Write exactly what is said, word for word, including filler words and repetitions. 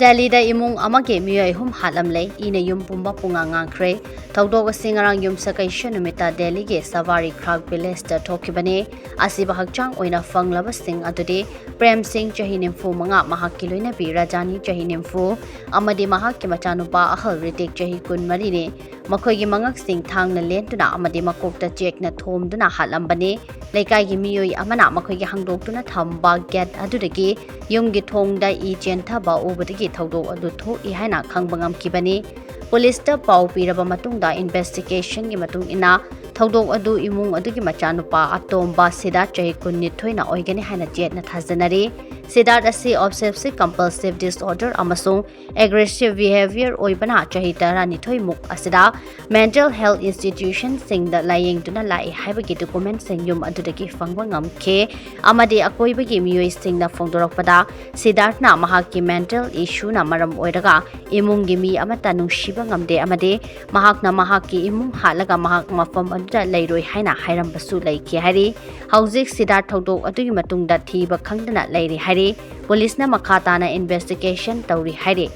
ꯗꯦꯜꯂꯤꯗ ꯏꯃꯨꯡ ꯑꯃꯒꯤ ꯃꯤꯑꯣꯏ ꯑꯍꯨꯝ ꯍꯥꯠꯂꯝꯂꯦ꯫ ꯏꯅ ꯌꯨꯝ ꯄꯨꯝꯕ ꯄꯨꯡꯉꯥ ꯉꯥꯡꯈ꯭ꯔꯦ꯫ ꯊꯧꯗꯣꯛ ꯑꯁꯤ ꯉꯔꯥꯡ ꯌꯨꯝꯁꯀꯩꯁ ꯅꯨꯃꯤꯠꯇ ꯗꯦꯜꯂꯤꯒꯤ ꯁꯕꯥꯔꯤ ꯈ꯭ꯔꯥꯛ ꯚꯤꯂꯦꯖꯇ ꯊꯣꯛꯈꯤꯕꯅꯤ꯫ ꯑꯁꯤꯕ ꯍꯛꯆꯥꯡ ꯑꯣꯏꯅ ꯐꯪꯂꯕꯁꯤꯡ ꯑꯗꯨꯗꯤ ꯄ꯭ꯔꯦꯝ ꯁꯤꯡ, ꯆꯍꯤ ꯅꯤꯐꯨ ꯃꯉꯥ, ꯃꯍꯥꯛꯀꯤ ꯂꯣꯏꯅꯕꯤ ꯔꯥꯖꯥꯅꯤ, ꯆꯍꯤ ꯅꯤꯐꯨ, ꯑꯃꯗꯤ ꯃꯍꯥꯛꯀꯤ ꯃꯆꯥꯅꯨꯄꯥ ꯑꯍꯜ ꯔꯤꯇꯤꯛ, ꯆꯍꯤ ꯀꯨꯟ ꯃꯔꯤꯅꯤ꯫ ꯃꯈꯣꯏꯒꯤ ꯃꯉꯛꯁꯤꯡ ꯊꯥꯡꯅ ꯂꯦꯟꯗꯨꯅ ꯑꯃꯗꯤ ꯃꯀꯣꯛꯇ ꯆꯦꯛꯅ ꯊꯣꯝꯗꯨꯅ ꯍꯥꯠꯂꯝꯕꯅꯤ꯫ ꯂꯩꯀꯥꯏꯒꯤ ꯃꯤꯑꯣꯏ ꯑꯃꯅ ꯃꯈꯣꯏꯒꯤ ꯍꯥꯡꯗꯣꯛꯇꯨꯅ ꯊꯝꯕ ꯒꯦꯠ ꯑꯗꯨꯗꯒꯤ ꯌꯨꯝꯒꯤ ꯊꯣꯡꯗ ꯏ ꯆꯦꯟꯊꯕ ꯎꯕꯗꯒꯤ ꯊꯧꯗꯣꯛ ꯑꯗꯨ ꯊꯣꯛꯏ ꯍꯥꯏꯅ ꯈꯪꯕ ꯉꯝꯈꯤꯕꯅꯤ꯫ ꯄꯨꯂꯤꯁꯇ ꯄꯥꯎ ꯄꯤꯔꯕ ꯃꯇꯨꯡꯗ, ꯏꯟꯚꯦꯁꯇꯤꯒꯦꯁꯟꯒꯤ ꯃꯇꯨꯡ ꯏꯟꯅ, ꯊꯧꯗꯣꯛ ꯑꯗꯨ ꯏꯃꯨꯡ ꯑꯗꯨꯒꯤ ꯃꯆꯥꯅꯨꯄꯥ ꯑꯇꯣꯝꯕ ꯁꯤꯗꯥꯔꯠ, ꯆꯍꯤ ꯀꯨꯟꯅꯤꯊꯣꯏꯅ ꯑꯣꯏꯒꯅꯤ ꯍꯥꯏꯅ ꯆꯦꯠꯅ ꯊꯥꯖꯅꯔꯤ꯫ ꯁꯤꯗꯥꯔꯠ ꯑꯁꯤ obsessive compulsive disorder ꯑꯃꯁꯨꯡ aggressive behavior ꯑꯣꯏꯕꯅ, ꯆꯍꯤ ꯇꯔꯥꯅꯤꯊꯣꯏ ꯃꯨꯛ ꯑꯁꯤꯗ mental health institutionꯁꯤꯡꯗ ꯂꯥꯌꯦꯡꯗꯨꯅ ꯂꯥꯛꯏ ꯍꯥꯏꯕꯒꯤ ꯗꯣꯀꯨꯃꯦꯟꯠꯁꯤꯡ ꯌꯨꯝ ꯑꯗꯨꯗꯒꯤ ꯐꯪꯕ ꯉꯝꯈꯤ, ꯑꯃꯗꯤ ꯑꯀꯣꯏꯕꯒꯤ ꯃꯤꯑꯣꯏꯁꯤꯡꯅ ꯐꯣꯡꯗꯣꯔꯛꯄꯗ, ꯁꯤꯗꯥꯔꯠꯅ ꯃꯍꯥꯛꯀꯤ mental issueꯅ ꯃꯔꯝ ꯑꯣꯏꯔꯒ ꯏꯃꯨꯡꯒꯤ ꯃꯤ ꯑꯃꯠꯇ ꯅꯨꯡꯁꯤꯕ ꯉꯝꯗꯦ ꯑꯃꯗꯤ ꯃꯍꯥꯛꯅ ꯃꯍꯥꯛꯀꯤ ꯏꯃꯨꯡ ꯍꯥꯠꯂꯒ ꯃꯍꯥꯛ ꯃꯐꯝ ꯑꯗꯨꯗ ꯂꯩꯔꯣꯏ ꯍꯥꯏꯅ ꯍꯥꯏꯔꯝꯕꯁꯨ ꯂꯩꯈꯤ ꯍꯥꯏꯔꯤ꯫ ꯍꯧꯖꯤꯛ ꯁꯤꯗꯥꯔꯠ ꯊꯧꯗꯣꯛ ꯑꯗꯨꯒꯤ ꯃꯇꯨꯡꯗ ꯊꯤꯕ ꯈꯪꯗꯅ ꯂꯩꯔꯤ ꯍꯥꯏꯔꯤ꯫ ꯄꯨꯂꯤꯁꯅ ꯃꯈꯥ ꯇꯥꯅ ꯏꯟꯚꯦꯁꯇꯤꯒꯦꯁꯟ ꯇꯧꯔꯤ ꯍꯥꯏꯔꯤ꯫